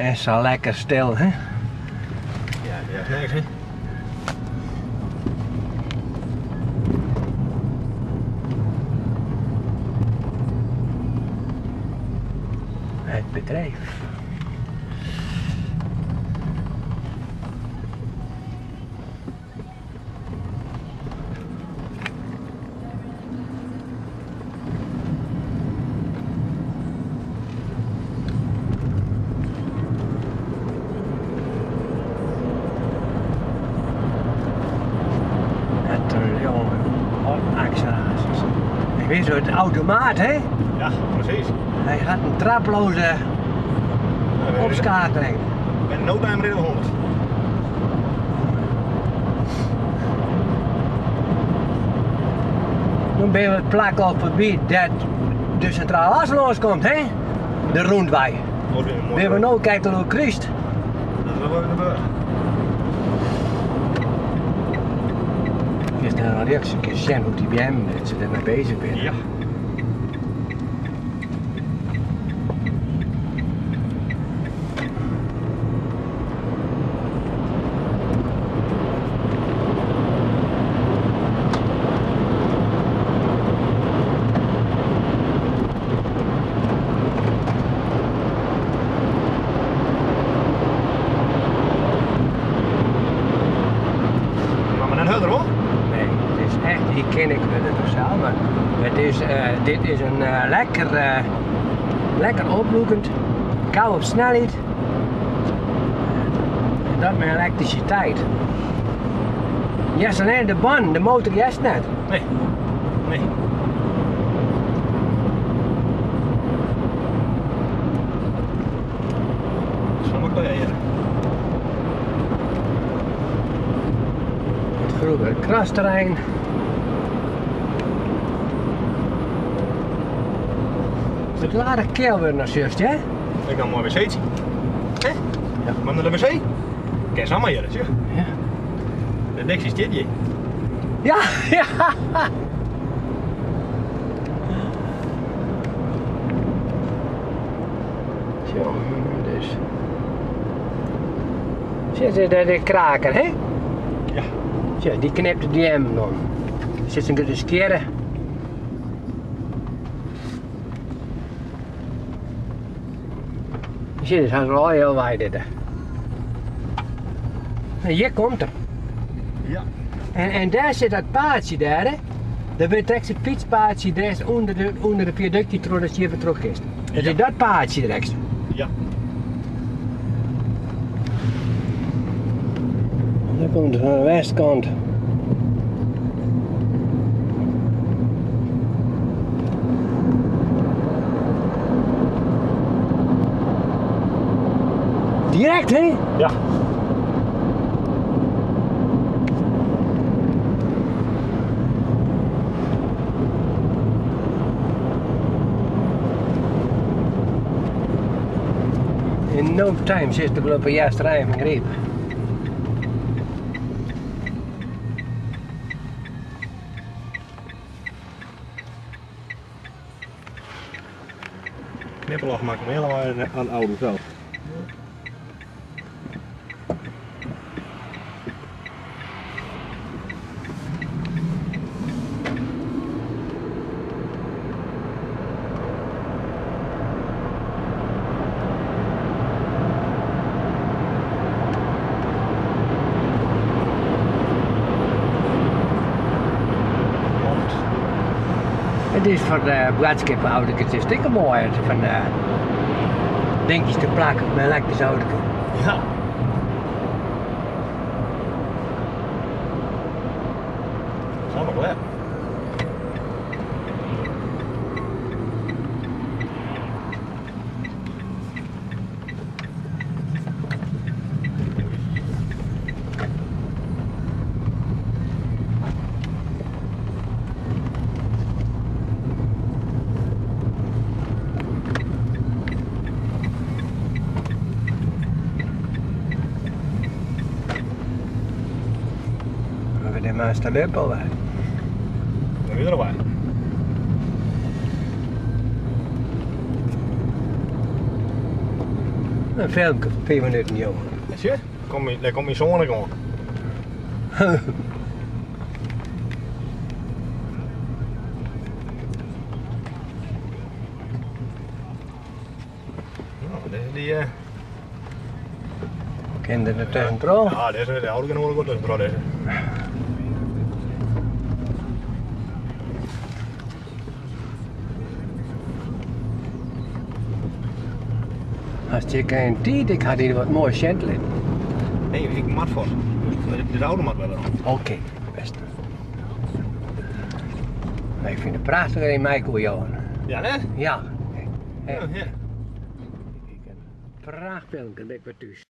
En sa lekker stil, hè? Ja, dat is niks, hè? Het bedrijf. Acceleraties. Ik weet zo, het automaat, hè? Ja, precies. Hij gaat een traploze opschakeling. En no time rijden 100. Dan ben je het plak al voorbij dat de centrale as loskomt, hè? De rondwei. We hebben nou kijken hoe Christ. Dat is wel in de burg. Is nou rechts een keer zien hoe die BM dat ze ermee bezig zijn. Ja. Maar net harder hoor. Nee, het is echt, hier ken ik het nog zelf, maar het is, dit is een lekker, lekker oploekend, kou op snelheid. En dat met elektriciteit. Yes, alleen de band, de motor yes net. Nee, nee. Dat is wel hier. Het vroeger krasterrein. Het lade keel weer nog juist, hè? Ik kan mooi wc'tje. Hè? Ja. Maar naar de wc? Ken ze allemaal hier, zie je? Ja. De niks is dit hier. Ja, ja. Zo, dus. Zit er de kraker, hè? Ja. Zo, die knipt de DM dan. Zit een keer skeren. Zie, dat is al heel wijd dit. En hier komt er. Ja. En daar zit dat paadje daar, hè? Daar wordt direct het fietspaadje daar is onder de viaductje dat je even terug is. Dat is dat paadje direct. Ja. Dan komt het van de westkant. Direct, hè? Ja. In no time zit de op een juiste rij van greep. Knippelach maakt hem helemaal aan het oude zelf. Het is voor de boodschappenauto, het is dikke mooi van dingetjes te plakken met elektrische auto. Ja. Dat is allemaal klaar. De master Lepel bij. Dan weer erbij. Een filmpje van 5 minuten, jongen. Zie je? Daar komt mijn zoon ook aan. Nou, dit is die... Kinderen er tussendoor. Ja, deze de oude kan ook tussendoor deze. Als je geen tijd, ik had hier wat mooie cent liggen. Nee, ik mat voor. Dus de oude mat wel. Oké, best. Maar ik vind het prachtig in Michael, Johan. Ja, hè? Ja. Ja, ja. Prachtig filmpje, ben ik weer thuis.